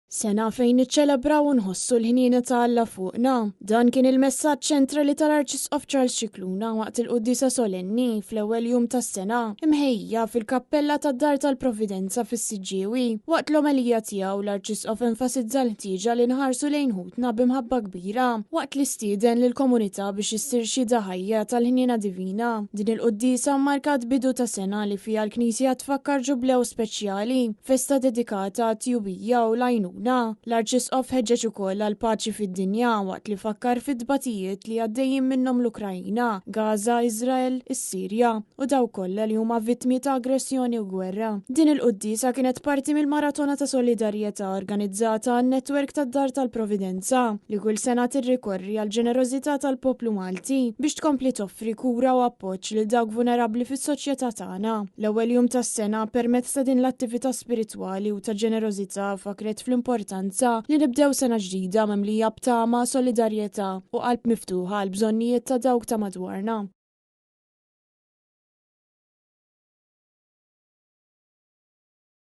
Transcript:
Sena fejn niċċelebraw u nħossu l-ħniena ta' Alla fuqna. Dan kien il-messaġġ ċentrali tal-Arċisqof Charles Scicluna waqt il-quddiesa solenni fl-ewwel jum tas-sena, imħejjija fil-kappella tad-Dar tal-Providenza fis-Siġġiewi. Waqt l-omelija tiegħu, l-Arċisqof enfasizza l-ħtieġa li nħarsu lejn ħutna bi mħabba kbira, waqt li stieden lill-komunità biex issir xhieda ħajja tal-ħniena divina. Din il-quddiesa mmarkat bidu ta' sena li fiha l-Knisja tfakkar ġublew speċjali, festa dedikata għat-tjubija u l-għajnuna. L-Arċisqof ħeġġeġ ukoll għall-paċi fid-dinja waqt li fakkar fit-tbatijiet li għaddejjin minnhom l-Ukraina, Gaza, Iżrael, is-Sirja u dawk kollha li huma vittmi ta' aggressjoni u gwerra. Din il-quddiesa kienet parti mill-Maratona ta' Solidarjetà organizzata għan-Netwerk tad-Dar tal-Providenza li kull sena tirrikorri għall-ġenerożità tal-poplu Malti biex tkompli toffri kura u appoġġ lil dawk vunerabbli fis-soċjetà tagħna. L-ewwel jum tas-sena, permezz ta' din l-attività spiritwali u ta' ġenerożità fakret fl-importanza li nibdew sena ġdida mimlija b'tama, solidarjetà u qalb miftuħa għall-bżonnijiet ta' dawk ta' madwarna.